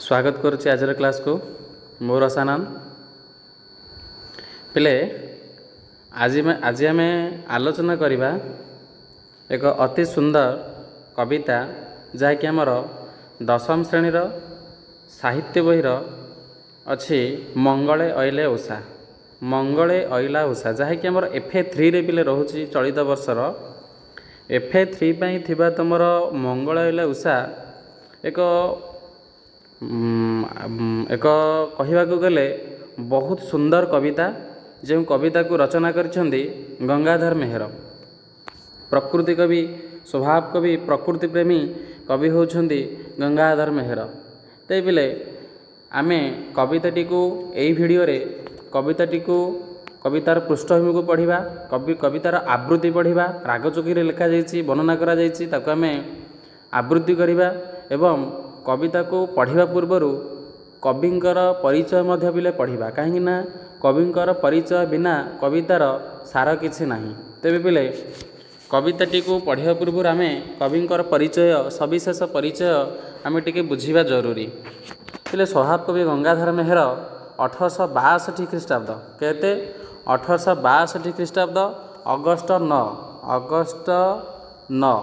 ସ୍ୱାଗତ କରୁଛି ଆଜିର କ୍ଲାସ୍କୁ। ମୁଁ ରସାନନ୍ଦ। ପିଲେ, ଆଜି ଆମେ ଆଲୋଚନା କରିବା ଏକ ଅତି ସୁନ୍ଦର କବିତା, ଯାହାକି ଆମର ଦଶମ ଶ୍ରେଣୀର ସାହିତ୍ୟ ବହିର ଅଛି, ମଙ୍ଗଳେ ଅଇଲେ ଉଷା। ମଙ୍ଗଳେ ଅଇଲା ଉଷା, ଯାହାକି ଆମର ଏଫ୍ ଏ 3ରେ ପିଲେ ରହୁଛି। ଚଳିତ ବର୍ଷର ଏଫ୍ ଏ 3 ପାଇଁ ଥିବା ତୁମର ମଙ୍ଗଳେ ଅଇଲା ଉଷା ଏକ କହିବାକୁ ଗଲେ ବହୁତ ସୁନ୍ଦର କବିତା, ଯେଉଁ କବିତାକୁ ରଚନା କରିଛନ୍ତି ଗଙ୍ଗାଧର ମେହେର। ପ୍ରକୃତି କବି, ସ୍ୱଭାବ କବି, ପ୍ରକୃତି ପ୍ରେମୀ କବି ହେଉଛନ୍ତି ଗଙ୍ଗାଧର ମେହେର। ତେବେ ପିଲେ, ଆମେ କବିତାଟିକୁ ଏଇ ଭିଡ଼ିଓରେ କବିତାଟିକୁ, କବିତାର ପୃଷ୍ଠଭୂମିକୁ ପଢ଼ିବା, କବିତାର ଆବୃତ୍ତି ପଢ଼ିବା। ରାଗଚୋକିରେ ଲେଖାଯାଇଛି, ବର୍ଣ୍ଣନା କରାଯାଇଛି, ତାକୁ ଆମେ ଆବୃତ୍ତି କରିବା ଏବଂ କବିତାକୁ ପଢ଼ିବା ପୂର୍ବରୁ କବିଙ୍କର ପରିଚୟ ମଧ୍ୟ ପିଲେ ପଢ଼ିବା, କାହିଁକିନା କବିଙ୍କର ପରିଚୟ ବିନା କବିତାର ସାର କିଛି ନାହିଁ। ତେବେ ପିଲେ, କବିତାଟିକୁ ପଢ଼ିବା ପୂର୍ବରୁ ଆମେ କବିଙ୍କର ପରିଚୟ, ସବିଶେଷ ପରିଚୟ ଆମେ ଟିକେ ବୁଝିବା ଜରୁରୀ। ହେଲେ ସ୍ୱଭାବ କବି ଗଙ୍ଗାଧର ମେହେର 1862 ଖ୍ରୀଷ୍ଟାବ୍ଦ, କେତେ? 1862 ଖ୍ରୀଷ୍ଟାବ୍ଦ ଅଗଷ୍ଟ 9, ଅଗଷ୍ଟ 9,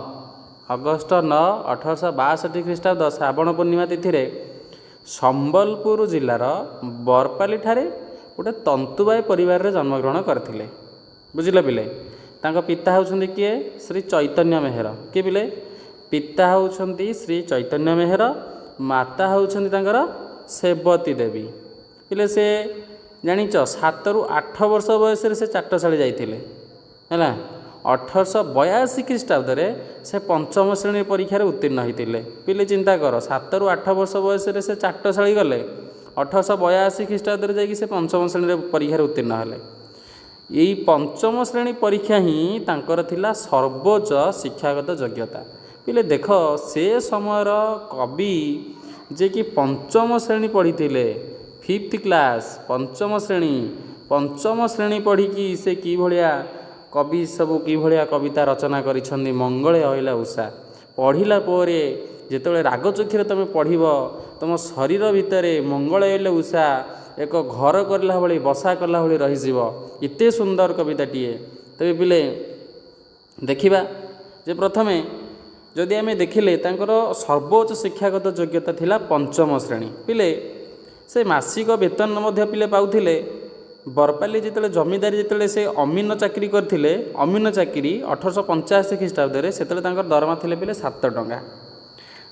ଅଗଷ୍ଟ 9, 1862 ଖ୍ରୀଷ୍ଟାବ୍ଦ ଶ୍ରାବଣ ପୂର୍ଣ୍ଣିମା ତିଥିରେ ସମ୍ବଲପୁର ଜିଲ୍ଲାର ବରପାଲିଠାରେ ଗୋଟେ ତନ୍ତୁବାଇ ପରିବାରରେ ଜନ୍ମଗ୍ରହଣ କରିଥିଲେ। ବୁଝିଲ ପିଲେ? ତାଙ୍କ ପିତା ହେଉଛନ୍ତି କିଏ? ଶ୍ରୀ ଚୈତନ୍ୟ ମେହେର। କିଏ ପିଲେ? ପିତା ହେଉଛନ୍ତି ଶ୍ରୀ ଚୈତନ୍ୟ ମେହେର, ମାତା ହେଉଛନ୍ତି ତାଙ୍କର ସେବତୀ ଦେବୀ। ପିଲେ, ସେ ଜାଣିଛ, 7ରୁ 8 ବର୍ଷ ବୟସରେ ସେ ଚାଟଶାଳୀ ଯାଇଥିଲେ। ହେଲା, 1882 ଖ୍ରୀଷ୍ଟାବ୍ଦରେ ସେ ପଞ୍ଚମ ଶ୍ରେଣୀ ପରୀକ୍ଷାରେ ଉତ୍ତୀର୍ଣ୍ଣ ହୋଇଥିଲେ। ପିଲେ, ଚିନ୍ତା କର, 7ରୁ 8 ବର୍ଷ ବୟସରେ ସେ ଚାଟଶାଳୀ ଗଲେ, 1882 ଖ୍ରୀଷ୍ଟାବ୍ଦରେ ଯାଇକି ସେ ପଞ୍ଚମ ଶ୍ରେଣୀରେ ପରୀକ୍ଷାରେ ଉତ୍ତୀର୍ଣ୍ଣ ହେଲେ। ଏଇ ପଞ୍ଚମ ଶ୍ରେଣୀ ପରୀକ୍ଷା ହିଁ ତାଙ୍କର ଥିଲା ସର୍ବୋଚ୍ଚ ଶିକ୍ଷାଗତ ଯୋଗ୍ୟତା। ପିଲେ ଦେଖ, ସେ ସମୟର କବି ଯିଏକି ପଞ୍ଚମ ଶ୍ରେଣୀ ପଢ଼ିଥିଲେ, ଫିଫ୍ଥ କ୍ଲାସ୍, ପଞ୍ଚମ ଶ୍ରେଣୀ, ପଞ୍ଚମ ଶ୍ରେଣୀ ପଢ଼ିକି ସେ କିଭଳିଆ କବି ସବୁ, କିଭଳିଆ କବିତା ରଚନା କରିଛନ୍ତି। ମଙ୍ଗଳେ ଅଇଲା ଉଷା ପଢ଼ିଲା ପରେ ଯେତେବେଳେ ରାଗ ଚୋଖିରେ ତୁମେ ପଢ଼ିବ, ତୁମ ଶରୀର ଭିତରେ ମଙ୍ଗଳେ ଅଇଲେ ଉଷା ଏକ ଘର କରିଲା ଭଳି, ବସା କଲା ଭଳି ରହିଯିବ। ଏତେ ସୁନ୍ଦର କବିତାଟିଏ। ତେବେ ପିଲେ, ଦେଖିବା ଯେ ପ୍ରଥମେ ଯଦି ଆମେ ଦେଖିଲେ, ତାଙ୍କର ସର୍ବୋଚ୍ଚ ଶିକ୍ଷାଗତ ଯୋଗ୍ୟତା ଥିଲା ପଞ୍ଚମ ଶ୍ରେଣୀ। ପିଲେ, ସେ ମାସିକ ବେତନ ମଧ୍ୟ ପିଲେ ପାଉଥିଲେ। ବରପାଲି ଯେତେବେଳେ ଜମିଦାରୀ, ଯେତେବେଳେ ସେ ଅମିନ ଚାକିରି କରିଥିଲେ, ଅମିନ ଚାକିରି 1885 ଖ୍ରୀଷ୍ଟାବ୍ଦରେ, ସେତେବେଳେ ତାଙ୍କର ଦରମା ଥିଲେ ପିଲେ 7 ଟଙ୍କା।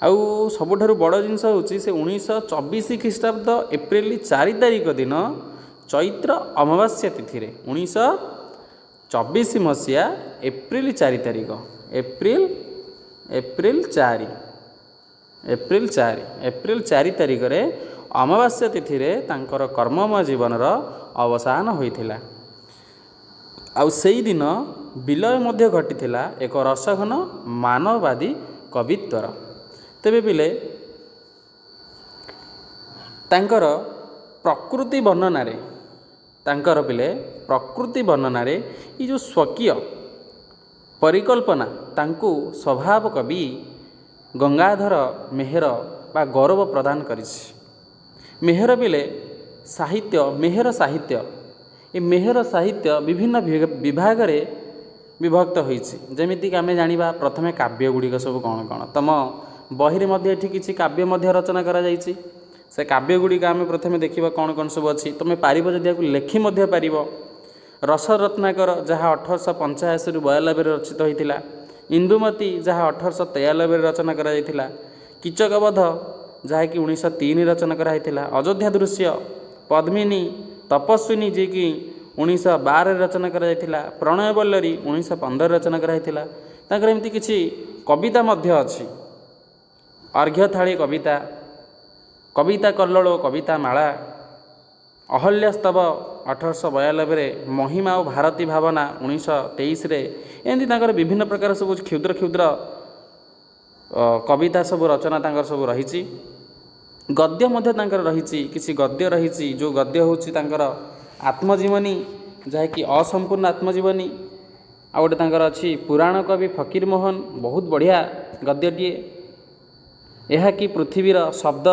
ଆଉ ସବୁଠାରୁ ବଡ଼ ଜିନିଷ ହେଉଛି, ସେ 1924 ଖ୍ରୀଷ୍ଟାବ୍ଦ ଏପ୍ରିଲ 4 ତାରିଖ ଦିନ ଚୈତ୍ର ଅମାବାସ୍ୟା ତିଥିରେ, 1924 ମସିହା ଏପ୍ରିଲ 4 ତାରିଖ, ଏପ୍ରିଲ ଏପ୍ରିଲ 4, ଏପ୍ରିଲ 4, ଏପ୍ରିଲ 4 ତାରିଖରେ ଅମାବାସ୍ୟା ତିଥିରେ ତାଙ୍କର କର୍ମମୟ ଜୀବନର ଅବସାନ ହୋଇଥିଲା। ଆଉ ସେଇଦିନ ବିଲୟ ମଧ୍ୟ ଘଟିଥିଲା ଏକ ରସଘନ ମାନବବାଦୀ କବିତ୍ୱର। ତେବେ ପିଲେ, ତାଙ୍କର ପ୍ରକୃତି ବର୍ଣ୍ଣନାରେ, ତାଙ୍କର ପିଲେ ପ୍ରକୃତି ବର୍ଣ୍ଣନାରେ ଏଇ ଯେଉଁ ସ୍ୱକୀୟ ପରିକଳ୍ପନା ତାଙ୍କୁ ସ୍ୱଭାବ କବି ଗଙ୍ଗାଧର ମେହେର ବା ଗୌରବ ପ୍ରଦାନ କରିଛି। ମେହେର ପିଲେ ସାହିତ୍ୟ, ମେହେର ସାହିତ୍ୟ, ଏ ମେହେର ସାହିତ୍ୟ ବିଭିନ୍ନ ବିଭାଗରେ ବିଭକ୍ତ ହୋଇଛି। ଯେମିତିକି ଆମେ ଜାଣିବା ପ୍ରଥମେ କାବ୍ୟ ଗୁଡ଼ିକ ସବୁ କ'ଣ କ'ଣ। ତୁମ ବହିରେ ମଧ୍ୟ ଏଠି କିଛି କାବ୍ୟ ମଧ୍ୟ ରଚନା କରାଯାଇଛି। ସେ କାବ୍ୟ ଗୁଡ଼ିକ ଆମେ ପ୍ରଥମେ ଦେଖିବା କ'ଣ କ'ଣ ସବୁ ଅଛି। ତୁମେ ପାରିବ ଯଦି ଏହାକୁ ଲେଖି ମଧ୍ୟ ପାରିବ। ରସରତ୍ନାକର, ଯାହା 1885ରୁ 92ରେ ରଚିତ ହୋଇଥିଲା। ଇନ୍ଦୁମତୀ, ଯାହା 1893ରେ ରଚନା କରାଯାଇଥିଲା। କୀଚକବଧ, ଯାହାକି 1903 ରଚନା କରାହେଇଥିଲା। ଅଯୋଧ୍ୟା ଦୃଶ୍ୟ, ପଦ୍ମିନୀ, ତପସ୍ୱିନୀ, ଯିଏକି 1912ରେ ରଚନା କରାଯାଇଥିଲା। ପ୍ରଣୟ ବଲ୍ଲରୀ 1915ରେ ରଚନା କରାଯାଇଥିଲା। ତାଙ୍କର ଏମିତି କିଛି କବିତା ମଧ୍ୟ ଅଛି। ଅର୍ଘ୍ୟଥାଳି କବିତା, କବିତା କଲ୍ଲୋଳ, କବିତା ମାଳା, ଅହଲ୍ୟାସ୍ତବ 1892ରେ, ମହିମା ଓ ଭାରତୀ ଭାବନା 1923ରେ। ଏମିତି ତାଙ୍କର ବିଭିନ୍ନ ପ୍ରକାର ସବୁ କ୍ଷୁଦ୍ର କ୍ଷୁଦ୍ର କବିତା ସବୁ ରଚନା ତାଙ୍କର ସବୁ ରହିଛି। ଗଦ୍ୟ ମଧ୍ୟ ତାଙ୍କର ରହିଛି, କିଛି ଗଦ୍ୟ ରହିଛି। ଯେଉଁ ଗଦ୍ୟ ହେଉଛି ତାଙ୍କର ଆତ୍ମଜୀବନୀ, ଯାହାକି ଅସମ୍ପୂର୍ଣ୍ଣ ଆତ୍ମଜୀବନୀ। ଆଉ ଗୋଟେ ତାଙ୍କର ଅଛି ପୁରାଣ କବି ଫକୀରମୋହନ, ବହୁତ ବଢ଼ିଆ ଗଦ୍ୟଟିଏ। ଏହା କି ପୃଥିବୀର ଶବ୍ଦ,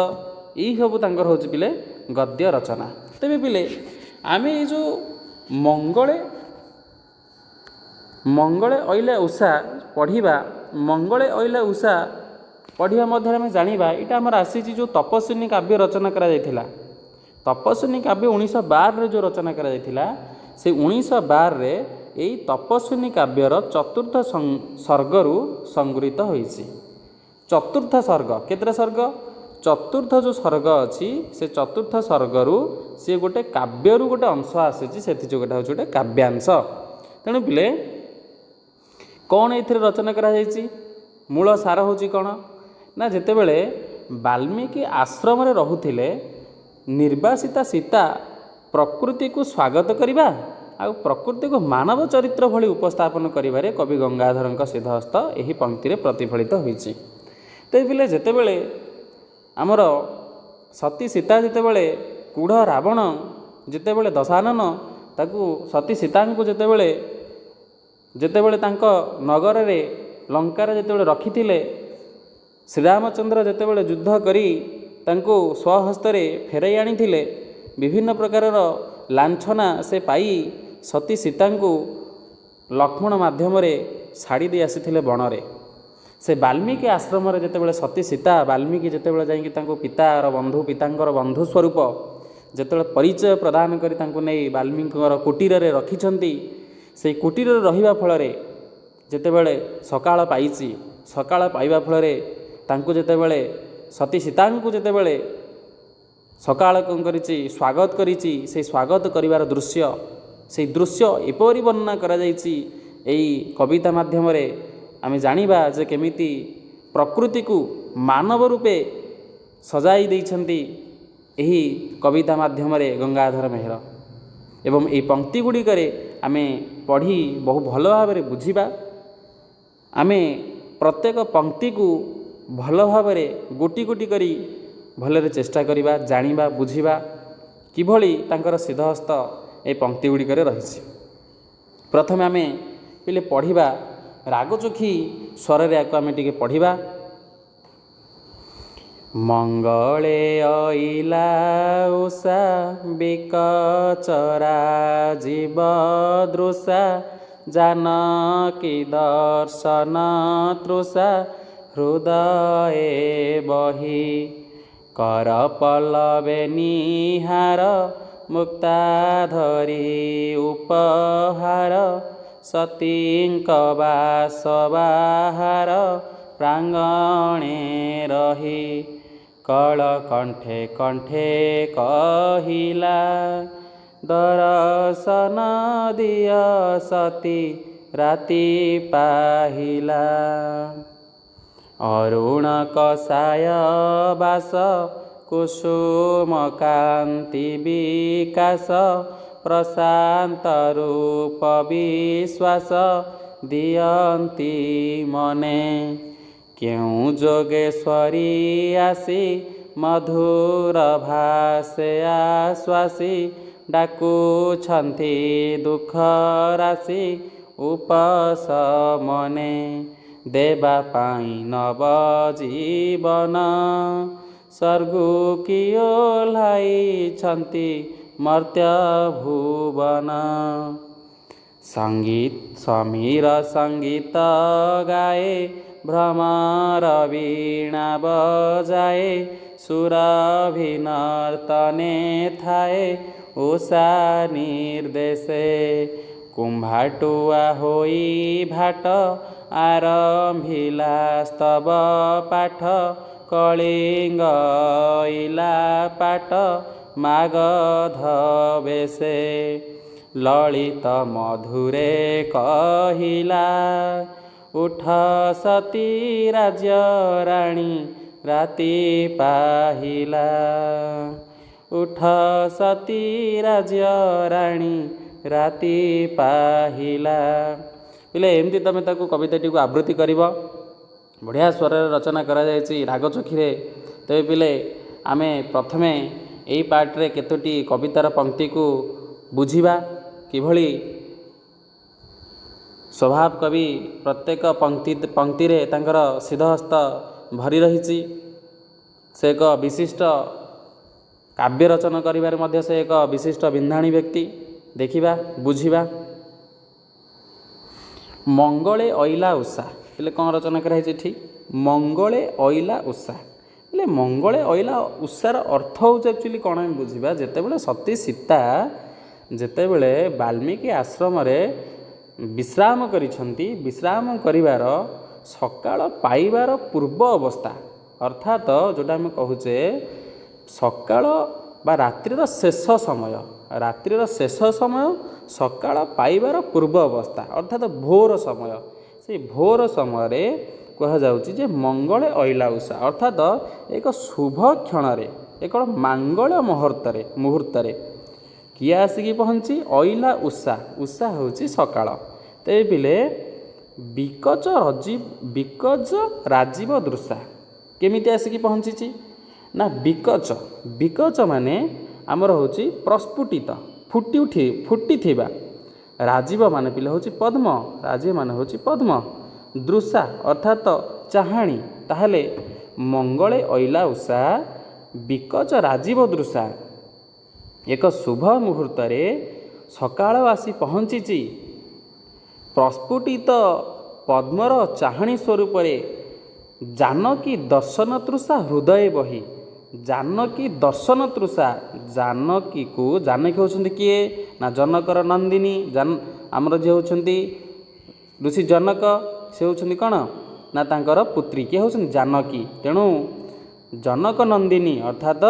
ଏଇସବୁ ତାଙ୍କର ହେଉଛି ପିଲେ ଗଦ୍ୟ ରଚନା। ତେବେ ପିଲେ, ଆମେ ଏଇ ଯେଉଁ ମଙ୍ଗଳେ ମଙ୍ଗଳେ ଅଇଲେ ଉଷା ପଢ଼ିବା, ମଙ୍ଗଳେ ଅଇଲେ ଉଷା ପଢ଼ିବା ମଧ୍ୟରେ ଆମେ ଜାଣିବା ଏଇଟା ଆମର ଆସିଛି ଯେଉଁ ତପସ୍ୱିନୀ କାବ୍ୟ ରଚନା କରାଯାଇଥିଲା। ତପସ୍ୱିନୀ କାବ୍ୟ 1912ରେ ଯେଉଁ ରଚନା କରାଯାଇଥିଲା, ସେ 1912ରେ ଏଇ ତପସ୍ୱିନୀ କାବ୍ୟର ଚତୁର୍ଥ ସର୍ଗରୁ ସଂଗୃହୀତ ହୋଇଛି। ଚତୁର୍ଥ ସର୍ଗ, କେତେଟା ସର୍ଗ? ଚତୁର୍ଥ ଯେଉଁ ସର୍ଗ ଅଛି, ସେ ଚତୁର୍ଥ ସର୍ଗରୁ ସିଏ ଗୋଟେ କାବ୍ୟରୁ ଗୋଟେ ଅଂଶ ଆସିଛି। ସେଥିଯୋଗୁଁ ଏଇଟା ହେଉଛି ଗୋଟେ କାବ୍ୟାଂଶ। ତେଣୁ ପିଲେ, କ'ଣ ଏଥିରେ ରଚନା କରାଯାଇଛି? ମୂଳ ସାର ହେଉଛି କ'ଣ ନା, ଯେତେବେଳେ ବାଲ୍ମୀକି ଆଶ୍ରମରେ ରହୁଥିଲେ, ନିର୍ବାସିତା ସୀତା ପ୍ରକୃତିକୁ ସ୍ୱାଗତ କରିବା ଆଉ ପ୍ରକୃତିକୁ ମାନବ ଚରିତ୍ର ଭଳି ଉପସ୍ଥାପନ କରିବାରେ କବି ଗଙ୍ଗାଧରଙ୍କ ସିଦ୍ଧହସ୍ତ ଏହି ପଙ୍କ୍ତିରେ ପ୍ରତିଫଳିତ ହୋଇଛି। ତେବେ ପିଲେ, ଯେତେବେଳେ ଆମର ସତୀ ସୀତା, ଯେତେବେଳେ କୁଢ଼ ରାବଣ, ଯେତେବେଳେ ଦଶାନନ ତାକୁ ସତୀ ସୀତାଙ୍କୁ ଯେତେବେଳେ ତାଙ୍କ ନଗରରେ ଲଙ୍କାରେ ଯେତେବେଳେ ରଖିଥିଲେ, ଶ୍ରୀରାମଚନ୍ଦ୍ର ଯେତେବେଳେ ଯୁଦ୍ଧ କରି ତାଙ୍କୁ ସ୍ୱହସ୍ତରେ ଫେରାଇ ଆଣିଥିଲେ, ବିଭିନ୍ନ ପ୍ରକାରର ଲାଞ୍ଛନା ସେ ପାଇ ସତୀ ସୀତାଙ୍କୁ ଲକ୍ଷ୍ମଣ ମାଧ୍ୟମରେ ଛାଡ଼ି ଦେଇ ଆସିଥିଲେ ବଣରେ। ସେ ବାଲ୍ମୀକି ଆଶ୍ରମରେ ଯେତେବେଳେ ସତୀ ସୀତା, ବାଲ୍ମୀକି ଯେତେବେଳେ ଯାଇକି ତାଙ୍କୁ ପିତାର ବନ୍ଧୁ, ପିତାଙ୍କର ବନ୍ଧୁ ସ୍ୱରୂପ ଯେତେବେଳେ ପରିଚୟ ପ୍ରଦାନ କରି ତାଙ୍କୁ ନେଇ ବାଲ୍ମୀକିଙ୍କର କୁଟୀରରେ ରଖିଛନ୍ତି, ସେଇ କୁଟୀରରେ ରହିବା ଫଳରେ ଯେତେବେଳେ ସକାଳ ପାଇଛି, ସକାଳ ପାଇବା ଫଳରେ ତାଙ୍କୁ ଯେତେବେଳେ, ସତୀ ସୀତାଙ୍କୁ ଯେତେବେଳେ ସକାଳ କ'ଣ କରିଛି, ସ୍ୱାଗତ କରିଛି, ସେଇ ସ୍ୱାଗତ କରିବାର ଦୃଶ୍ୟ, ସେଇ ଦୃଶ୍ୟ ଏପରି ବର୍ଣ୍ଣନା କରାଯାଇଛି ଏଇ କବିତା ମାଧ୍ୟମରେ। ଆମେ ଜାଣିବା ଯେ କେମିତି ପ୍ରକୃତିକୁ ମାନବ ରୂପେ ସଜାଇ ଦେଇଛନ୍ତି ଏହି କବିତା ମାଧ୍ୟମରେ ଗଙ୍ଗାଧର ମେହେର। ଏବଂ ଏହି ପଙ୍କ୍ତି ଗୁଡ଼ିକରେ ଆମେ ପଢ଼ି ବହୁ ଭଲ ଭାବରେ ବୁଝିବା। ଆମେ ପ୍ରତ୍ୟେକ ପଙ୍କ୍ତିକୁ ଭଲ ଭାବରେ ଗୋଟି ଗୋଟି କରି ଭଲରେ ଚେଷ୍ଟା କରିବା, ଜାଣିବା, ବୁଝିବା କିଭଳି ତାଙ୍କର ସିଦ୍ଧହସ୍ତ ଏ ପଙ୍କ୍ତି ଗୁଡ଼ିକରେ ରହିଛି। ପ୍ରଥମେ ଆମେ ପିଲେ ପଢ଼ିବା, ରାଗଚୋଖୀ ସ୍ୱରରେ ୟାକୁ ଆମେ ଟିକେ ପଢ଼ିବା। ମଙ୍ଗଳେ ଅଇଲା ଉଷା ବିକଚରା ଜୀବ ଦୃଶା, ଜାନକୀ ଦର୍ଶନ ତୃଷା ହୃଦୟେ ବହି, କର ପଲ୍ଲବେ ନିହାର ମୁକ୍ତା ଧରି ଉପହାର, ସତୀଙ୍କ ବାସ ବାହାର ପ୍ରାଙ୍ଗଣେ ରହି, କଳ କଣ୍ଠେ କଣ୍ଠେ କହିଲା ଦରଶନ ଦିଅ ସତୀ ରାତି ପାହିଲା। ଅରୁଣ କଷାୟ ବାସ କୁସୁମ କାନ୍ତି ବିକାଶ, ପ୍ରଶାନ୍ତ ରୂପ ବିଶ୍ୱାସ ଦିଅନ୍ତି ମନେ, କେଉଁ ଯୋଗେଶ୍ୱରୀ ଆସି ମଧୁର ଭାଷେ ଆଶ୍ୱାସୀ, ଡାକୁଛନ୍ତି ଦୁଃଖ ରାଶି ଉପଶମନେ, ଦେବା ପାଇଁ ନବ ଜୀବନ ସ୍ୱର୍ଗୁ କି ଓହ୍ଲାଇଛନ୍ତି ମର୍ତ୍ତ୍ୟ ଭୁବନ। ସଙ୍ଗୀତ ସମୀର ସଙ୍ଗୀତ ଗାଏ ଭ୍ରମର ବୀଣା ବଜାଏ, ସୁରଭି ନର୍ତ୍ତନେ ଥାଏ ଉଷା ନିର୍ଦ୍ଦେଶେ, କୁମ୍ଭାଟୁଆ ହୋଇ ଭାଟ ଆରମ୍ଭିଲା ସ୍ତବ ପାଠ, କଳିଙ୍ଗ ଅଇଲା ପାଟ ମାଗଧ ବେଶେ, ଲଳିତ ମଧୁରେ କହିଲା ଉଠ ସତୀ ରାଜ୍ୟ ରାଣୀ ରାତି ପାହିଲା, ଉଠ ସତୀ ରାଜ୍ୟ ରାଣୀ ରାତି ପାହିଲା। ପିଲେ, ଏମିତି ତୁମେ ତାକୁ କବିତାଟିକୁ ଆବୃତ୍ତି କରିବ। ବଢ଼ିଆ ସ୍ୱରରେ ରଚନା କରାଯାଇଛି ରାଗଚୋଖିରେ। ତେବେ ପିଲେ, ଆମେ ପ୍ରଥମେ ଏଇ ପାର୍ଟରେ କେତୋଟି କବିତାର ପଙ୍କ୍ତିକୁ ବୁଝିବା, କିଭଳି ସ୍ୱଭାବ କବି ପ୍ରତ୍ୟେକ ପଙ୍କ୍ତି ପଙ୍କ୍ତିରେ ତାଙ୍କର ସିଦ୍ଧହସ୍ତ ଭରି ରହିଛି। ସେ ଏକ ବିଶିଷ୍ଟ କାବ୍ୟ ରଚନା କରିବାରେ ମଧ୍ୟ ସେ ଏକ ବିଶିଷ୍ଟ ବିନ୍ଧାଣୀ ବ୍ୟକ୍ତି। ଦେଖିବା, ବୁଝିବା। ମଙ୍ଗଳେ ଅଇଲା ଉଷା। ହେଲେ କ'ଣ ରଚନା କରାହେଇଛି ଏଠି? ମଙ୍ଗଳେ ଅଇଲା ଉଷା। ହେଲେ ମଙ୍ଗଳେ ଅଇଲା ଉଷାର ଅର୍ଥ ହେଉଛି ଆକ୍ଚୁଆଲି କ'ଣ ଆମେ ବୁଝିବା। ଯେତେବେଳେ ସତୀ ସୀତା ଯେତେବେଳେ ବାଲ୍ମୀକି ଆଶ୍ରମରେ ବିଶ୍ରାମ କରିଛନ୍ତି, ବିଶ୍ରାମ କରିବାର ସକାଳ ପାଇବାର ପୂର୍ବ ଅବସ୍ଥା, ଅର୍ଥାତ ଯେଉଁଟା ଆମେ କହୁଛେ ସକାଳ ବା ରାତ୍ରିର ଶେଷ ସମୟ, ରାତ୍ରିର ଶେଷ ସମୟ, ସକାଳ ପାଇବାର ପୂର୍ବ ଅବସ୍ଥା, ଅର୍ଥାତ ଭୋର ସମୟ। ସେଇ ଭୋର ସମୟରେ କୁହାଯାଉଛି ଯେ ମଙ୍ଗଳେ ଅଇଲା ଉଷା, ଅର୍ଥାତ ଏକ ଶୁଭ କ୍ଷଣରେ, ଏକ ମାଙ୍ଗଳ ମୁହୂର୍ତ୍ତରେ କିଏ ଆସିକି ପହଞ୍ଚି ଅଇଲା ଉଷା। ଉଷା ହେଉଛି ସକାଳ। ତେବେ ପିଲେ, ବିକଚ ରଜି ବିକଜ ରାଜୀବ ଦୃଶା କେମିତି ଆସିକି ପହଞ୍ଚିଛି ନା, ବିକଚ, ବିକଚ ମାନେ ଆମର ହେଉଛି ପ୍ରସ୍ଫୁଟିତ, ଫୁଟି ଉଠି, ଫୁଟିଥିବା। ରାଜୀବ ମାନେ ପିଲେ ହେଉଛି ପଦ୍ମ, ରାଜୀବ ମାନେ ହେଉଛି ପଦ୍ମ। ଦୃଶା ଅର୍ଥାତ ଚାହାଣୀ। ତାହେଲେ ମଙ୍ଗଳେ ଅଇଲା ଉଷା ବିକଚ ରାଜୀବ ଦୃଶା, ଏକ ଶୁଭ ମୁହୂର୍ତ୍ତରେ ସକାଳ ଆସି ପହଞ୍ଚିଛି ପ୍ରସ୍ଫୁଟିତ ପଦ୍ମର ଚାହାଣୀ ସ୍ୱରୂପରେ। ଜାନକୀ ଦର୍ଶନ ତୃଷା ହୃଦୟ ବହି, ଜାନକୀ ଦର୍ଶନ ତୃଷା, ଜାନକୀକୁ, ଜାନକୀ ହେଉଛନ୍ତି କିଏ ନା ଜନକର ନନ୍ଦିନୀ। ଆମର ଯିଏ ହେଉଛନ୍ତି ଋଷି ଜନକ, ସେ ହେଉଛନ୍ତି କ'ଣ ନା ତାଙ୍କର ପୁତ୍ରୀ କିଏ ହେଉଛନ୍ତି? ଜାନକୀ। ତେଣୁ ଜନକ ନନ୍ଦିନୀ ଅର୍ଥାତ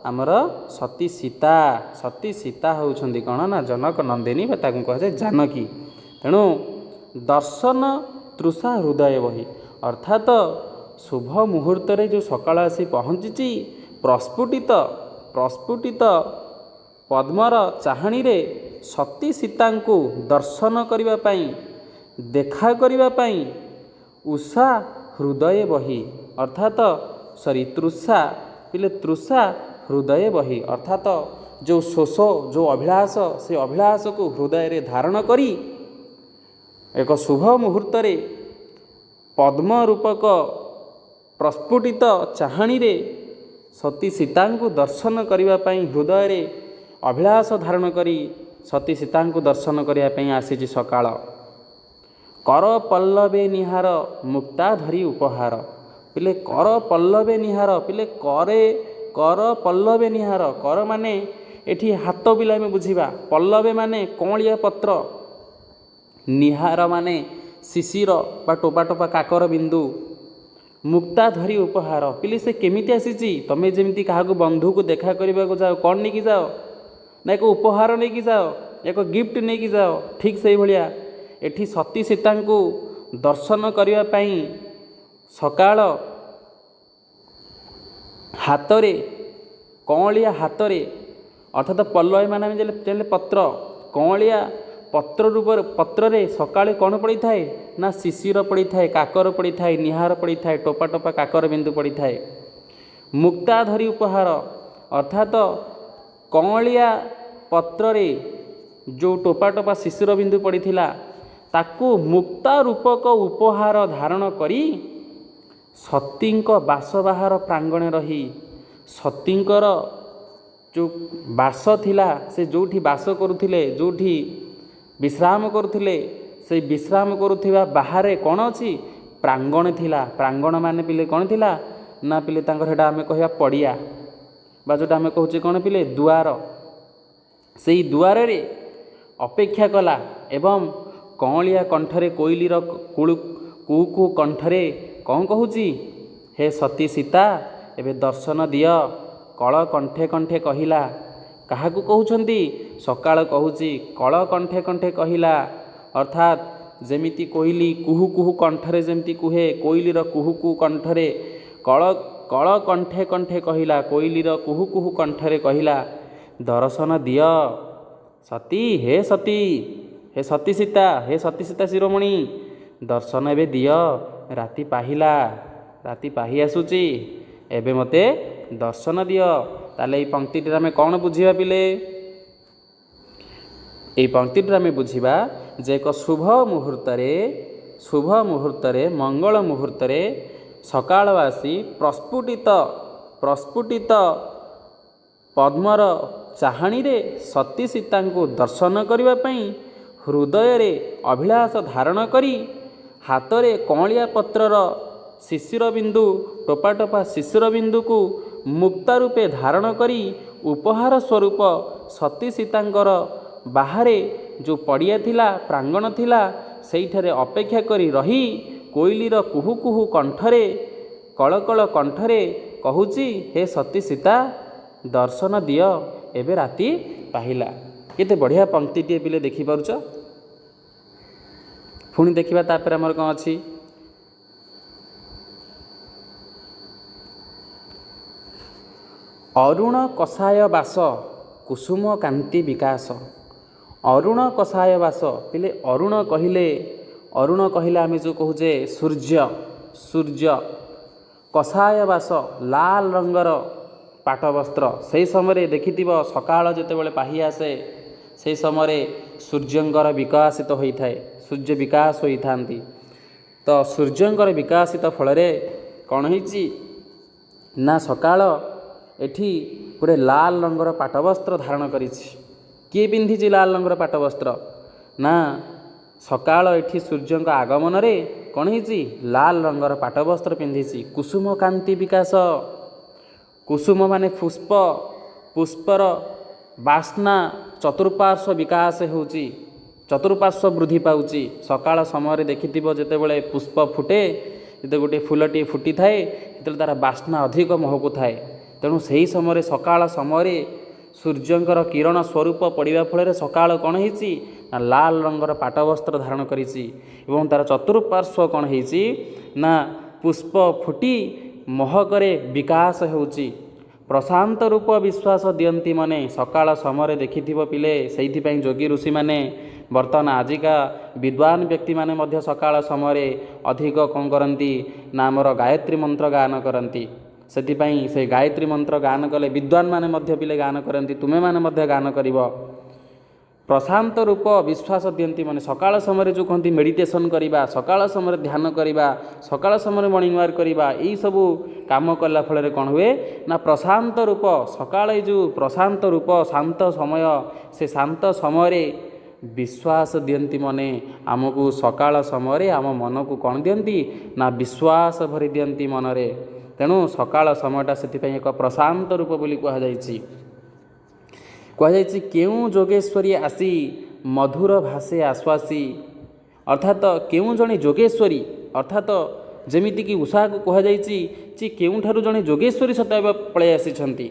ଆମର ସତୀ ସୀତା। ସତୀ ସୀତା ହେଉଛନ୍ତି କ'ଣ ନା ଜନକ ନନ୍ଦିନୀ ବା ତାକୁ କୁହାଯାଏ ଜାନକୀ। ତେଣୁ ଦର୍ଶନ ତୃଷା ହୃଦୟ ବହି, ଅର୍ଥାତ ଶୁଭ ମୁହୂର୍ତ୍ତରେ ଯେଉଁ ସକାଳ ଆସି ପହଞ୍ଚିଛି ପ୍ରସ୍ଫୁଟିତ ପଦ୍ମର ଚାହାଣୀରେ ସତୀ ସୀତାଙ୍କୁ ଦର୍ଶନ କରିବା ପାଇଁ, ଦେଖା କରିବା ପାଇଁ ଉଷା ହୃଦୟ ବହି, ଅର୍ଥାତ ସରି ତୃଷା ପିଲେ, ତୃଷା ହୃଦୟ ବହି, ଅର୍ଥାତ ଯେଉଁ ଶୋଷ, ଯେଉଁ ଅଭିଳାଷ, ସେ ଅଭିଳାଷକୁ ହୃଦୟରେ ଧାରଣ କରି ଏକ ଶୁଭ ମୁହୂର୍ତ୍ତରେ ପଦ୍ମ ରୂପକ ପ୍ରସ୍ଫୁଟିତ ଚାହାଣୀରେ ସତୀ ସୀତାଙ୍କୁ ଦର୍ଶନ କରିବା ପାଇଁ ହୃଦୟରେ ଅଭିଳାଷ ଧାରଣ କରି ସତୀ ସୀତାଙ୍କୁ ଦର୍ଶନ କରିବା ପାଇଁ ଆସିଛି ସକାଳ। କର ପଲ୍ଲବେ ନିହାର ମୁକ୍ତା ଧରି ଉପହାର। ପିଲେ, କର ପଲ୍ଲବେ ନିହାର, ପିଲେ କରେ, କର ପଲ୍ଲବେ ନିହାର, କର ମାନେ ଏଠି ହାତ ପିଲା ଆମେ ବୁଝିବା, ପଲ୍ଲବେ ମାନେ କଅଁଳିଆ ପତ୍ର, ନିହାର ମାନେ ଶିଶିର ବା ଟୋପା ଟୋପା କାକର ବିନ୍ଦୁ, ମୁକ୍ତା ଧରି ଉପହାର। ପିଲେ, ସେ କେମିତି ଆସିଛି? ତମେ ଯେମିତି କାହାକୁ ବନ୍ଧୁକୁ ଦେଖା କରିବାକୁ ଯାଅ, କ'ଣ ନେଇକି ଯାଅ ନା ଏକ ଉପହାର ନେଇକି ଯାଅ, ଏକ ଗିଫ୍ଟ ନେଇକି ଯାଅ। ଠିକ୍ ସେଇଭଳିଆ ଏଠି ସତୀ ସୀତାଙ୍କୁ ଦର୍ଶନ କରିବା ପାଇଁ ସକାଳ ହାତରେ, କଅଁଳିଆ ହାତରେ, ଅର୍ଥାତ ପଲ୍ଲବ ମାନେ ଆମେ ଚାହିଁଲେ ପତ୍ର, କଅଁଳିଆ ପତ୍ର ରୂପରେ, ପତ୍ରରେ ସକାଳେ କ'ଣ ପଡ଼ିଥାଏ ନା ଶିଶିର ପଡ଼ିଥାଏ, କାକର ପଡ଼ିଥାଏ, ନିହାର ପଡ଼ିଥାଏ, ଟୋପା ଟୋପା କାକର ବିନ୍ଦୁ ପଡ଼ିଥାଏ। ମୁକ୍ତା ଧରି ଉପହାର, ଅର୍ଥାତ କଅଁଳିଆ ପତ୍ରରେ ଯେଉଁ ଟୋପା ଟୋପା ଶିଶିର ବିନ୍ଦୁ ପଡ଼ିଥିଲା ତାକୁ ମୁକ୍ତା ରୂପକ ଉପହାର ଧାରଣ କରି ସତୀଙ୍କ ବାସବାହାର ପ୍ରାଙ୍ଗଣେ ରହି, ସତୀଙ୍କର ଯେଉଁ ବାସ ଥିଲା, ସେ ଯେଉଁଠି ବାସ କରୁଥିଲେ, ଯେଉଁଠି ବିଶ୍ରାମ କରୁଥିଲେ, ସେଇ ବିଶ୍ରାମ କରୁଥିବା ବାହାରେ କ'ଣ ଅଛି? ପ୍ରାଙ୍ଗଣ ଥିଲା। ପ୍ରାଙ୍ଗଣ ମାନେ ପିଲେ କ'ଣ ଥିଲା ନା ପିଲେ ତାଙ୍କର ସେଇଟା ଆମେ କହିବା ପଡ଼ିଆ ବା ଯେଉଁଟା ଆମେ କହୁଛେ କ'ଣ ପିଲେ ଦୁଆର। ସେଇ ଦୁଆରରେ ଅପେକ୍ଷା କଲା ଏବଂ କଅଁଳିଆ କଣ୍ଠରେ, କୋଇଲିର କୁଳୁ କୁହୁ କୁହୁ କଣ୍ଠରେ କ'ଣ କହୁଛି? ହେ ସତୀ ସୀତା, ଏବେ ଦର୍ଶନ ଦିଅ। କଳ କଣ୍ଠେ କଣ୍ଠେ କହିଲା। କାହାକୁ କହୁଛନ୍ତି? ସକାଳ କହୁଛି। କଳ କଣ୍ଠେ କଣ୍ଠେ କହିଲା, ଅର୍ଥାତ୍ ଯେମିତି କୋଇଲି କୁହୁ କୁହୁ କଣ୍ଠରେ ଯେମିତି କୁହେ, କୋଇଲିର କୁହୁ କୁହୁ କଣ୍ଠରେ, କଳ କଳ କଣ୍ଠେ କଣ୍ଠେ କହିଲା, କୋଇଲିର କୁହୁ କୁହୁ କଣ୍ଠରେ କହିଲା, ଦର୍ଶନ ଦିଅ ସତୀ, ହେ ସତୀ, ହେ ସତୀ ସୀତା, ହେ ସତୀ ସୀତା ଶିରୋମଣି, ଦର୍ଶନ ଏବେ ଦିଅ। ରାତି ପାହିଲା, ରାତି ପାହି ଆସୁଛି, ଏବେ ମୋତେ ଦର୍ଶନ ଦିଅ। ତାହେଲେ ଏଇ ପଙ୍କ୍ତିଟିରେ ଆମେ କ'ଣ ବୁଝିବା ପିଲେ? ଏଇ ପଙ୍କ୍ତିଟିରେ ଆମେ ବୁଝିବା ଯେ ଏକ ଶୁଭ ମୁହୂର୍ତ୍ତରେ, ଶୁଭ ମୁହୂର୍ତ୍ତରେ, ମଙ୍ଗଳ ମୁହୂର୍ତ୍ତରେ ସକାଳ ଆସି ପ୍ରସ୍ଫୁଟିତ ପଦ୍ମର ଚାହାଣୀରେ ସତୀ ସୀତାଙ୍କୁ ଦର୍ଶନ କରିବା ପାଇଁ ହୃଦୟରେ ଅଭିଳାଷ ଧାରଣ କରି ହାତରେ କଅଁଳିଆ ପତ୍ରର ଶିଶିର ବିନ୍ଦୁ, ଟୋପା ଟୋପା ଶିଶିର ବିନ୍ଦୁକୁ ମୁକ୍ତା ରୂପେ ଧାରଣ କରି ଉପହାର ସ୍ୱରୂପ ସତୀ ସୀତାଙ୍କର ବାହାରେ ଯେଉଁ ପଡ଼ିଆ ଥିଲା, ପ୍ରାଙ୍ଗଣ ଥିଲା, ସେଇଠାରେ ଅପେକ୍ଷା କରି ରହି କୋଇଲିର କୁହୁ କୁହୁ କଣ୍ଠରେ, କଳକଳ କଣ୍ଠରେ କହୁଛି, ହେ ସତୀ ସୀତା, ଦର୍ଶନ ଦିଅ, ଏବେ ରାତି ପାହିଲା। କେତେ ବଢ଼ିଆ ପଙ୍କ୍ତିଟିଏ ପିଲେ, ଦେଖିପାରୁଛ? ପୁଣି ଦେଖିବା ତାପରେ ଆମର କ'ଣ ଅଛି। ଅରୁଣ କଷାୟ ବାସ କୁସୁମ କାନ୍ତି ବିକାଶ। ଅରୁଣ କଷାୟ ବାସ ପିଲେ, ଅରୁଣ କହିଲେ, ଅରୁଣ କହିଲେ ଆମେ ଯେଉଁ କହୁଛେ ସୂର୍ଯ୍ୟ। ସୂର୍ଯ୍ୟ କଷାୟ ବାସ, ଲାଲ ରଙ୍ଗର ପାଟବସ୍ତ୍ର। ସେହି ସମୟରେ ଦେଖିଥିବ, ସକାଳ ଯେତେବେଳେ ପାହି ଆସେ, ସେହି ସମୟରେ ସୂର୍ଯ୍ୟଙ୍କର ବିକଶିତ ହୋଇଥାଏ, ସୂର୍ଯ୍ୟ ବିକାଶ ହୋଇଥାନ୍ତି। ତ ସୂର୍ଯ୍ୟଙ୍କର ବିକାଶିତ ଫଳରେ କ'ଣ ହେଇଛି ନା ସକାଳ ଏଠି ଗୋଟେ ଲାଲ ରଙ୍ଗର ପାଟବସ୍ତ୍ର ଧାରଣ କରିଛି। କିଏ ପିନ୍ଧିଛି ଲାଲ ରଙ୍ଗର ପାଟବସ୍ତ୍ର? ନା ସକାଳ ଏଠି ସୂର୍ଯ୍ୟଙ୍କ ଆଗମନରେ କ'ଣ ହେଇଛି? ଲାଲ ରଙ୍ଗର ପାଟବସ୍ତ୍ର ପିନ୍ଧିଛି। କୁସୁମ କାନ୍ତି ବିକାଶ, କୁସୁମ ମାନେ ପୁଷ୍ପ, ପୁଷ୍ପର ବାସ୍ନା ଚତୁଃପାର୍ଶ୍ୱ ବିକାଶ ହେଉଛି, ଚତୁଃପାର୍ଶ୍ୱ ବୃଦ୍ଧି ପାଉଛି। ସକାଳ ସମୟରେ ଦେଖିଥିବ, ଯେତେବେଳେ ପୁଷ୍ପ ଫୁଟେ, ଯେତେବେଳେ ଗୋଟିଏ ଫୁଲଟିଏ ଫୁଟିଥାଏ, ସେତେବେଳେ ତା'ର ବାସ୍ନା ଅଧିକ ମହକୁଥାଏ। ତେଣୁ ସେହି ସମୟରେ, ସକାଳ ସମୟରେ ସୂର୍ଯ୍ୟଙ୍କର କିରଣ ସ୍ୱରୂପ ପଡ଼ିବା ଫଳରେ ସକାଳ କ'ଣ ହେଇଛି ନା ଲାଲ ରଙ୍ଗର ପାଟବସ୍ତ୍ର ଧାରଣ କରିଛି ଏବଂ ତା'ର ଚତୁଃପାର୍ଶ୍ୱ କ'ଣ ହେଇଛି ନା ପୁଷ୍ପ ଫୁଟି ମହକରେ ବିକାଶ ହେଉଛି। ପ୍ରଶାନ୍ତ ରୂପ ବିଶ୍ୱାସ ଦିଅନ୍ତି ମନେ। ସକାଳ ସମୟରେ ଦେଖିଥିବ ପିଲେ, ସେଇଥିପାଇଁ ଯୋଗୀ ଋଷିମାନେ, ବର୍ତ୍ତମାନ ଆଜିକା ବିଦ୍ୱାନ ବ୍ୟକ୍ତିମାନେ ମଧ୍ୟ ସକାଳ ସମୟରେ ଅଧିକ କ'ଣ କରନ୍ତି ନା ଆମର ଗାୟତ୍ରୀ ମନ୍ତ୍ର ଗାନ କରନ୍ତି। ସେଥିପାଇଁ ସେ ଗାୟତ୍ରୀ ମନ୍ତ୍ର ଗାନ କଲେ, ବିଦ୍ୱାନ ମାନେ ମଧ୍ୟ ପିଲେ ଗାନ କରନ୍ତି, ତୁମେମାନେ ମଧ୍ୟ ଗାନ କରିବ। ପ୍ରଶାନ୍ତ ରୂପ ବିଶ୍ୱାସ ଦିଅନ୍ତି ମାନେ, ସକାଳ ସମୟରେ ଯେଉଁ କହନ୍ତି ମେଡ଼ିଟେସନ୍ କରିବା, ସକାଳ ସମୟରେ ଧ୍ୟାନ କରିବା, ସକାଳ ସମୟରେ ମର୍ଣ୍ଣିଂ ୱାକ୍ କରିବା, ଏଇସବୁ କାମ କଲା ଫଳରେ କ'ଣ ହୁଏ ନା ପ୍ରଶାନ୍ତ ରୂପ ସକାଳ, ଏଇ ଯେଉଁ ପ୍ରଶାନ୍ତ ରୂପ, ଶାନ୍ତ ସମୟ, ସେ ଶାନ୍ତ ସମୟରେ ବିଶ୍ୱାସ ଦିଅନ୍ତି ମନେ। ଆମକୁ ସକାଳ ସମୟରେ ଆମ ମନକୁ କ'ଣ ଦିଅନ୍ତି ନା ବିଶ୍ୱାସ ଭରି ଦିଅନ୍ତି ମନରେ। ତେଣୁ ସକାଳ ସମୟଟା ସେଥିପାଇଁ ଏକ ପ୍ରଶାନ୍ତ ରୂପ ବୋଲି କୁହାଯାଇଛି। କୁହାଯାଇଛି, କେଉଁ ଯୋଗେଶ୍ୱରୀ ଆସି ମଧୁର ଭାଷେ ଆଶ୍ୱାସୀ। ଅର୍ଥାତ କେଉଁ ଜଣେ ଯୋଗେଶ୍ୱରୀ, ଅର୍ଥାତ ଯେମିତିକି ଉଷାକୁ କୁହାଯାଇଛି ଯେ କେଉଁଠାରୁ ଜଣେ ଯୋଗେଶ୍ୱରୀ ସତେବ ପଳାଇ ଆସିଛନ୍ତି,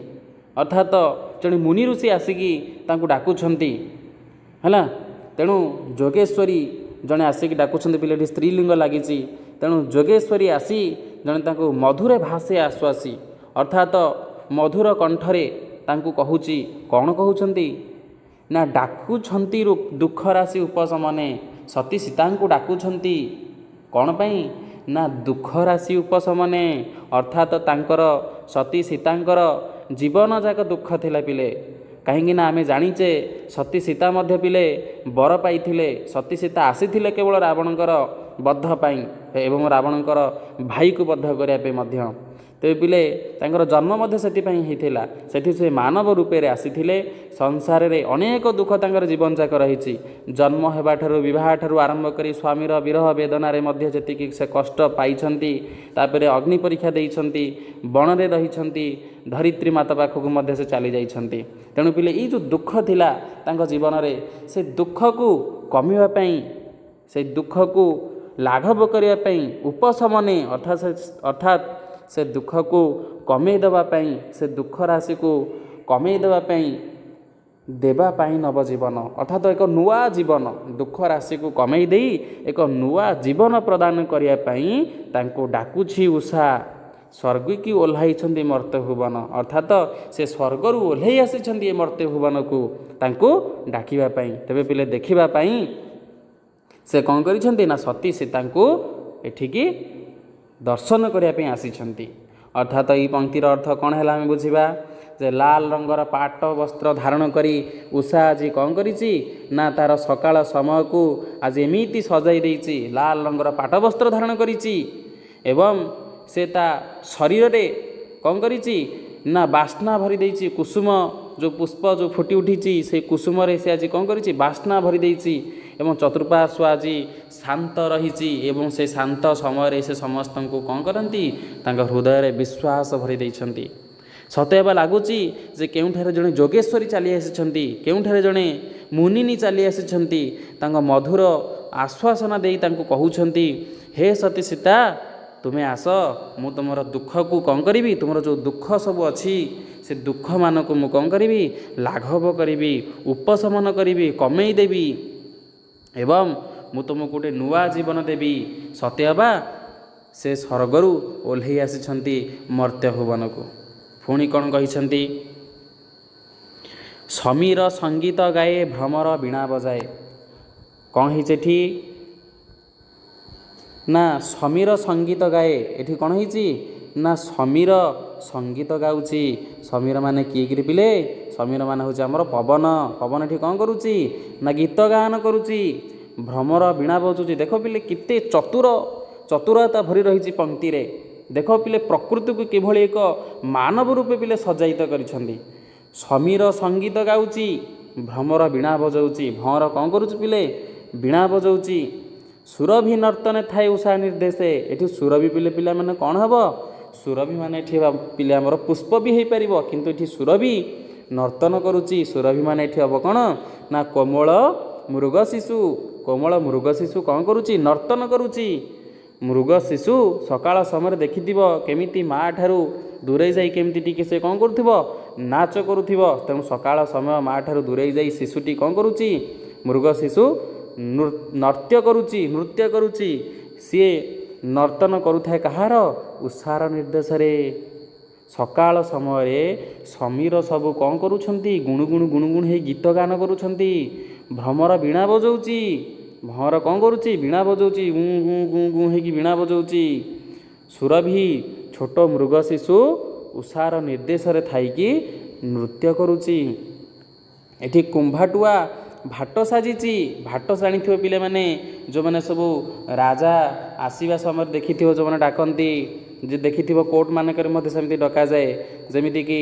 ଅର୍ଥାତ ଜଣେ ମୁନି ଋଷି ଆସିକି ତାଙ୍କୁ ଡାକୁଛନ୍ତି ହେଲା। ତେଣୁ ଯୋଗେଶ୍ୱରୀ ଜଣେ ଆସିକି ଡାକୁଛନ୍ତି। ପିଲାଟି ସ୍ତ୍ରୀଲିଙ୍ଗ ଲାଗିଛି। ତେଣୁ ଯୋଗେଶ୍ୱରୀ ଆସି ଜଣେ ତାଙ୍କୁ ମଧୁର ଭାଷେ ଆଶ୍ୱାସୀ, ଅର୍ଥାତ ମଧୁର କଣ୍ଠରେ ତାଙ୍କୁ କହୁଛି। କ'ଣ କହୁଛନ୍ତି ନା ଡାକୁଛନ୍ତି ଦୁଃଖ ରାଶି ଉପଶମନେ। ସତୀ ସୀତାଙ୍କୁ ଡାକୁଛନ୍ତି କ'ଣ ପାଇଁ ନା ଦୁଃଖ ରାଶି ଉପଶମନେ, ଅର୍ଥାତ ତାଙ୍କର, ସତୀ ସୀତାଙ୍କର ଜୀବନ ଯାକ ଦୁଃଖ ଥିଲା ପିଲେ। କାହିଁକି ନା ଆମେ ଜାଣିଛେ, ସତୀ ସୀତା ମଧ୍ୟ ପିଲେ ବର ପାଇଥିଲେ। ସତୀ ସୀତା ଆସିଥିଲେ କେବଳ ରାବଣଙ୍କର ବଦ୍ଧ ପାଇଁ ଏବଂ ରାବଣଙ୍କର ଭାଇକୁ ବଦ୍ଧ କରିବା ପାଇଁ ମଧ୍ୟ। ତେବେ ପିଲେ, ତାଙ୍କର ଜନ୍ମ ମଧ୍ୟ ସେଥିପାଇଁ ହେଇଥିଲା। ସେଠି ସେ ମାନବ ରୂପରେ ଆସିଥିଲେ। ସଂସାରରେ ଅନେକ ଦୁଃଖ ତାଙ୍କର ଜୀବନ ଯାକ ରହିଛି। ଜନ୍ମ ହେବାଠାରୁ, ବିବାହ ଠାରୁ ଆରମ୍ଭ କରି ସ୍ୱାମୀର ବିରହ ବେଦନାରେ ମଧ୍ୟ ଯେତିକି ସେ କଷ୍ଟ ପାଇଛନ୍ତି, ତାପରେ ଅଗ୍ନି ପରୀକ୍ଷା ଦେଇଛନ୍ତି, ବଣରେ ରହିଛନ୍ତି, ଧରିତ୍ରୀ ମାତା ପାଖକୁ ମଧ୍ୟ ସେ ଚାଲି ଯାଇଛନ୍ତି। ତେଣୁ ପିଲେ, ଏଇ ଯେଉଁ ଦୁଃଖ ଥିଲା ତାଙ୍କ ଜୀବନରେ, ସେ ଦୁଃଖକୁ କମିବା ପାଇଁ, ସେ ଦୁଃଖକୁ ଲାଘବ କରିବା ପାଇଁ, ଉପଶମନେ ଅର୍ଥାତ୍ ସେ ଦୁଃଖକୁ କମେଇ ଦେବା ପାଇଁ, ସେ ଦୁଃଖ ରାଶିକୁ କମେଇ ଦେବା ପାଇଁ, ଦେବା ପାଇଁ ନବଜୀବନ, ଅର୍ଥାତ୍ ଏକ ନୂଆ ଜୀବନ, ଦୁଃଖ ରାଶିକୁ କମେଇ ଦେଇ ଏକ ନୂଆ ଜୀବନ ପ୍ରଦାନ କରିବା ପାଇଁ ତାଙ୍କୁ ଡାକୁଛି ଉଷା। ସ୍ୱର୍ଗକି ଓହ୍ଲାଇଛନ୍ତି ମର୍ତ୍ତ୍ୟ ଭୁବନ, ଅର୍ଥାତ ସେ ସ୍ୱର୍ଗରୁ ଓହ୍ଲାଇ ଆସିଛନ୍ତି ଏ ମର୍ତ୍ତ୍ୟ ଭୁବନକୁ ତାଙ୍କୁ ଡାକିବା ପାଇଁ। ତେବେ ପିଲେ, ଦେଖିବା ପାଇଁ ସେ କ'ଣ କରିଛନ୍ତି ନା ସତୀ ସୀତାଙ୍କୁ ଏଠିକି ଦର୍ଶନ କରିବା ପାଇଁ ଆସିଛନ୍ତି। ଅର୍ଥାତ ଏଇ ପଙ୍କ୍ତିର ଅର୍ଥ କ'ଣ ହେଲା ଆମେ ବୁଝିବା ଯେ ଲାଲ ରଙ୍ଗର ପାଟ ବସ୍ତ୍ର ଧାରଣ କରି ଉଷା ଆଜି କ'ଣ କରିଛି ନା ତା'ର ସକାଳ ସମୟକୁ ଆଜି ଏମିତି ସଜାଇ ଦେଇଛି। ଲାଲ ରଙ୍ଗର ପାଟ ବସ୍ତ୍ର ଧାରଣ କରିଛି ଏବଂ ସେ ତା ଶରୀରରେ କ'ଣ କରିଛି? ନା ବାସ୍ନା ଭରି ଦେଇଛି। କୁସୁମ ଯେଉଁ ପୁଷ୍ପ ଯେଉଁ ଫୁଟି ଉଠିଛି, ସେଇ କୁସୁମରେ ସେ ଆଜି କ'ଣ କରିଛି? ବାସ୍ନା ଭରି ଦେଇଛି ଏବଂ ଚତୁଃପାର୍ଶ୍ୱ ଆଜି ଶାନ୍ତ ରହିଛି। ଏବଂ ସେ ଶାନ୍ତ ସମୟରେ ସେ ସମସ୍ତଙ୍କୁ କ'ଣ କରନ୍ତି? ତାଙ୍କ ହୃଦୟରେ ବିଶ୍ୱାସ ଭରି ଦେଇଛନ୍ତି। ସତେ ଅବା ଲାଗୁଛି ଯେ କେଉଁଠାରେ ଜଣେ ଯୋଗେଶ୍ୱରୀ ଚାଲି ଆସିଛନ୍ତି, କେଉଁଠାରେ ଜଣେ ମୁନିନୀ ଚାଲି ଆସିଛନ୍ତି। ତାଙ୍କ ମଧୁର ଆଶ୍ୱାସନା ଦେଇ ତାଙ୍କୁ କହୁଛନ୍ତି, ହେ ସତୀ ସୀତା, ତୁମେ ଆସ, ମୁଁ ତୁମର ଦୁଃଖକୁ କ'ଣ କରିବି? ତୁମର ଯେଉଁ ଦୁଃଖ ସବୁ ଅଛି, ସେ ଦୁଃଖମାନଙ୍କୁ ମୁଁ କ'ଣ କରିବି? ଲାଘବ କରିବି, ଉପଶମନ କରିବି, କମେଇ ଦେବି ଏବଂ ମୁଁ ତୁମକୁ ଗୋଟେ ନୂଆ ଜୀବନ ଦେବି। ସତେ ଅବା ସେ ସ୍ୱର୍ଗରୁ ଓହ୍ଲେଇ ଆସିଛନ୍ତି ମର୍ତ୍ତ୍ୟ ଭୁବନକୁ। ପୁଣି କ'ଣ କହିଛନ୍ତି? ସମୀର ସଙ୍ଗୀତ ଗାଏ, ଭ୍ରମର ବୀଣା ବଜାଏ। କ'ଣ ହେଇଛି ଏଠି ନା ସମୀର ସଙ୍ଗୀତ ଗାଏ। ଏଠି କ'ଣ ହେଇଛି ନା ସମୀର ସଙ୍ଗୀତ ଗାଉଛି। ସମୀର ମାନେ କିଏ କିରି ପିଲେ? ସମୀର ମାନେ ହେଉଛି ଆମର ପବନ। ପବନ ଏଠି କ'ଣ କରୁଛି ନା ଗୀତ ଗାନ କରୁଛି, ଭ୍ରମର ବୀଣା ବଜାଉଛି। ଦେଖ ପିଲେ, କେତେ ଚତୁରତା ଭରି ରହିଛି ପଙ୍କ୍ତିରେ। ଦେଖ ପିଲେ, ପ୍ରକୃତିକୁ କିଭଳି ଏକ ମାନବ ରୂପେ ପିଲେ ସଜାଇତ କରିଛନ୍ତି। ସମୀର ସଙ୍ଗୀତ ଗାଉଛି, ଭ୍ରମର ବୀଣା ବଜାଉଛି। ଭଅଁର କ'ଣ କରୁଛି ପିଲେ? ବୀଣା ବଜାଉଛି। ସୁରଭି ନର୍ତ୍ତନେ ଥାଏ ଉଷା ନିର୍ଦ୍ଦେଶେ। ଏଠି ସୁରଭି ପିଲେ ପିଲାମାନେ କ'ଣ ହେବ? ସୁରଭି ମାନେ ଏଠି ପିଲେ ଆମର ପୁଷ୍ପ ବି ହେଇପାରିବ, କିନ୍ତୁ ଏଠି ସୁରଭି ନର୍ତ୍ତନ କରୁଛି। ସୁରଭି ମାନେ ଏଠି ହେବ କ'ଣ ନା କୋମଳ ମୃଗ ଶିଶୁ। କୋମଳ ମୃଗ ଶିଶୁ କ'ଣ କରୁଛି? ନର୍ତ୍ତନ କରୁଛି। ମୃଗ ଶିଶୁ ସକାଳ ସମୟରେ ଦେଖିଥିବ କେମିତି ମା ଠାରୁ ଦୂରେଇ ଯାଇ କେମିତି ଟିକେ ସେ କ'ଣ କରୁଥିବ? ନାଚ କରୁଥିବ। ତେଣୁ ସକାଳ ସମୟ ମା ଠାରୁ ଦୂରେଇ ଯାଇ ଶିଶୁଟି କ'ଣ କରୁଛି? ମୃଗ ଶିଶୁ ନୃତ୍ୟ କରୁଛି, ନୃତ୍ୟ କରୁଛି। ସିଏ ନର୍ତ୍ତନ କରୁଥାଏ କାହାର? ଉଷାର ନିର୍ଦ୍ଦେଶରେ। ସକାଳ ସମୟରେ ସମୀର ସବୁ କ'ଣ କରୁଛନ୍ତି? ଗୁଣୁ ଗୁଣୁ ଗୁଣୁ ଗୁଣୁ ହେଇ ଗୀତ ଗାନ କରୁଛନ୍ତି। ଭ୍ରମର ବୀଣା ବଜାଉଛି। ଭଅଁର କ'ଣ କରୁଛି? ବୀଣା ବଜାଉଛି, ଗୁଁ ଗୁଁ ଗୁଁ ଗୁଁ ହେଇକି ବୀଣା ବଜାଉଛି। ସୁରଭି ଛୋଟ ମୃଗ ଶିଶୁ ଉଷାର ନିର୍ଦ୍ଦେଶରେ ଥାଇକି ନୃତ୍ୟ କରୁଛି। ଏଠି କୁମ୍ଭାଟୁଆ ଭାଟ ସାଜିଛି। ଭାଟ ଜାଣିଥିବ ପିଲାମାନେ, ଯେଉଁମାନେ ସବୁ ରାଜା ଆସିବା ସମୟରେ ଦେଖିଥିବ, ଯେଉଁମାନେ ଡାକନ୍ତି ଯେ ଦେଖିଥିବ, କୋର୍ଟ ମାନଙ୍କରେ ମଧ୍ୟ ସେମିତି ଡକାଯାଏ, ଯେମିତିକି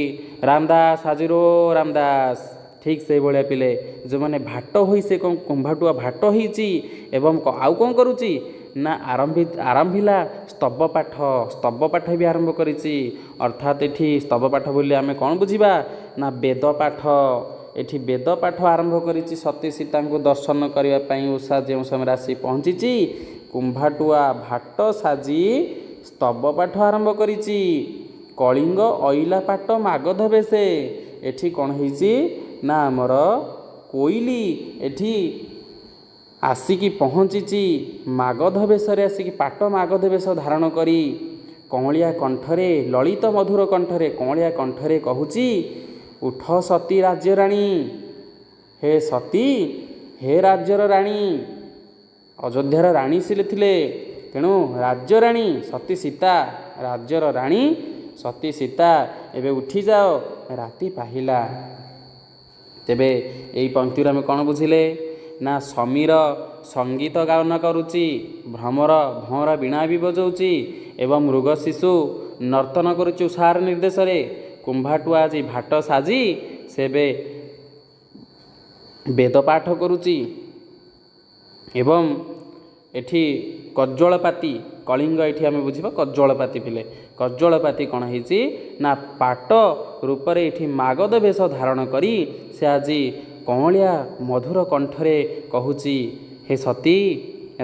ରାମଦାସ ହାଜିରୋ ରାମଦାସ। ଠିକ୍ ସେଇଭଳିଆ ପିଲେ, ଯେଉଁମାନେ ଭାଟ ହୋଇ ସେ କ'ଣ କୁମ୍ଭାଟୁଆ ଭାଟ ହେଇଛି ଏବଂ ଆଉ କ'ଣ କରୁଛି ନା ଆରମ୍ଭିଲା ସ୍ତବ ପାଠ। ସ୍ତବ ପାଠ ବି ଆରମ୍ଭ କରିଛି। ଅର୍ଥାତ୍ ଏଠି ସ୍ତବ ପାଠ ବୋଲି ଆମେ କ'ଣ ବୁଝିବା ନା ବେଦ ପାଠ। ଏଠି ବେଦ ପାଠ ଆରମ୍ଭ କରିଛି। ସତୀ ସୀତାଙ୍କୁ ଦର୍ଶନ କରିବା ପାଇଁ ଉଷା ଯେଉଁ ସମୟରେ ଆସି ପହଞ୍ଚିଛି, କୁମ୍ଭାଟୁଆ ଭାଟ ସାଜି ସ୍ତବ ପାଠ ଆରମ୍ଭ କରିଛି। କଳିଙ୍ଗ ଅଇଲା ପାଟ ମାଗଧ ବେଶେ। ଏଠି କ'ଣ ହେଇଛି ନା ଆମର କୋଇଲି ଏଠି ଆସିକି ପହଞ୍ଚିଛି ମାଗଧ ବେଶରେ, ଆସିକି ପାଟ ମାଗଧ ବେଶ ଧାରଣ କରି କଅଁଳିଆ କଣ୍ଠରେ, ଲଳିତ ମଧୁର କଣ୍ଠରେ, କଅଁଳିଆ କଣ୍ଠରେ କହୁଛି, ଉଠ ସତୀ ରାଜ୍ୟରାଣୀ। ହେ ସତୀ, ହେ ରାଜ୍ୟର ରାଣୀ। ଅଯୋଧ୍ୟାର ରାଣୀ ସିଏ ଥିଲେ। ତେଣୁ ରାଜ୍ୟରାଣୀ ସତୀ ସୀତା, ରାଜ୍ୟର ରାଣୀ ସତୀ ସୀତା, ଏବେ ଉଠିଯାଅ, ରାତି ପାହିଲା। ତେବେ ଏଇ ପଙ୍କ୍ତିରୁ ଆମେ କ'ଣ ବୁଝିଲେ ନା ସମୀର ସଙ୍ଗୀତ ଗାନ କରୁଛି, ଭ୍ରମର ଭଅଁର ବୀଣା ବି ବଜାଉଛି ଏବଂ ମୃଗ ଶିଶୁ ନର୍ତ୍ତନ କରୁଛି ଉଷାର ନିର୍ଦ୍ଦେଶରେ। କୁମ୍ଭାଟୁଆ ଆଜି ଭାଟ ସାଜି ସେ ଏବେ ବେଦ ପାଠ କରୁଛି। ଏବଂ ଏଠି କଜ୍ଜଳପାତି କଳିଙ୍ଗ, ଏଠି ଆମେ ବୁଝିବା କଜ୍ଜଳପାତି ପିଲେ। କଜ୍ଜଳପାତି କ'ଣ ହେଇଛି ନା ପାଟ ରୂପରେ ଏଠି ମାଗଧ ବେଶ ଧାରଣ କରି ସେ ଆଜି କଅଁଳିଆ ମଧୁର କଣ୍ଠରେ କହୁଛି, ହେ ସତୀ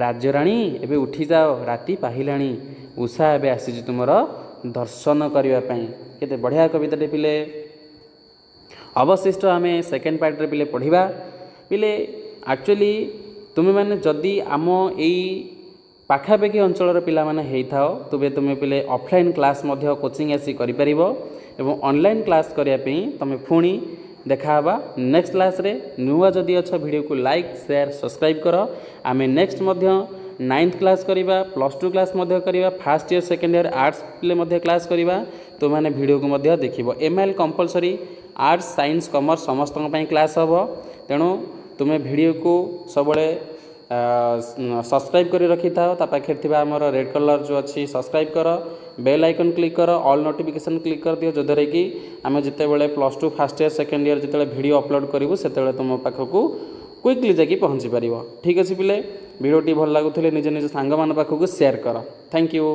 ରାଜ୍ୟରାଣୀ, ଏବେ ଉଠିଯାଅ, ରାତି ପାହିଲାଣି, ଉଷା ଏବେ ଆସିଛି ତୁମର ଦର୍ଶନ କରିବା ପାଇଁ। କେତେ ବଢ଼ିଆ କବିତାଟେ ପିଲେ। ଅବଶିଷ୍ଟ ଆମେ ସେକେଣ୍ଡ ପାର୍ଟରେ ପିଲେ ପଢ଼ିବା। ପିଲେ, ଆକ୍ଚୁଆଲି ତୁମେମାନେ ଯଦି ଆମ ଏଇ ପାଖାପାଖି ଅଞ୍ଚଳର ପିଲାମାନେ ହେଇଥାଅ, ତେବେ ତୁମେ ପିଲେ ଅଫଲାଇନ୍ କ୍ଲାସ୍ ମଧ୍ୟ କୋଚିଂ ଆସି କରିପାରିବ। ଏବଂ ଅନଲାଇନ୍ କ୍ଲାସ୍ କରିବା ପାଇଁ ତୁମେ ପୁଣି ଦେଖା ହେବା ନେକ୍ସଟ କ୍ଲାସ୍ରେ। ନୂଆ ଯଦି ଅଛ, ଭିଡ଼ିଓକୁ ଲାଇକ୍, ସେୟାର, ସବସ୍କ୍ରାଇବ୍ କର। ଆମେ ନେକ୍ସଟ ମଧ୍ୟ ନାଇନ୍ଥ କ୍ଲାସ୍ କରିବା, +2 କ୍ଲାସ୍ ମଧ୍ୟ କରିବା, first year, second year arts ପିଲେ ମଧ୍ୟ କ୍ଲାସ୍ କରିବା। ତୁମେମାନେ ଭିଡ଼ିଓକୁ ମଧ୍ୟ ଦେଖିବ। MIL compulsory, arts, science, commerce ସମସ୍ତଙ୍କ ପାଇଁ କ୍ଲାସ୍ ହେବ। ତେଣୁ ତୁମେ ଭିଡ଼ିଓକୁ ସବୁବେଳେ ସବସ୍କ୍ରାଇବ୍ କରି ରଖିଥାଅ। ତା ପାଖରେ ଥିବା ଆମର ରେଡ଼୍ କଲର୍ ଯେଉଁ ଅଛି, ସବସ୍କ୍ରାଇବ୍ କର, ବେଲ୍ ଆଇକନ୍ କ୍ଲିକ୍ କର, ଅଲ୍ ନୋଟିଫିକେସନ୍ କ୍ଲିକ୍ କରିଦିଅ, ଯଦ୍ୱାରା କି ଆମେ ଯେତେବେଳେ +2 ଫାର୍ଷ୍ଟ ଇୟର୍, ସେକେଣ୍ଡ year ଯେତେବେଳେ ଭିଡ଼ିଓ ଅପଲୋଡ଼ କରିବୁ, ସେତେବେଳେ ତୁମ ପାଖକୁ କୁଇକଲି ଯାଇକି ପହଞ୍ଚି ପାରିବ। ଠିକ୍ ଅଛି ପିଲେ, ଭିଡ଼ିଓଟି ଭଲ ଲାଗୁଥିଲେ ନିଜ ନିଜ ସାଙ୍ଗମାନଙ୍କ ପାଖକୁ ସେୟାର କର। Thank you.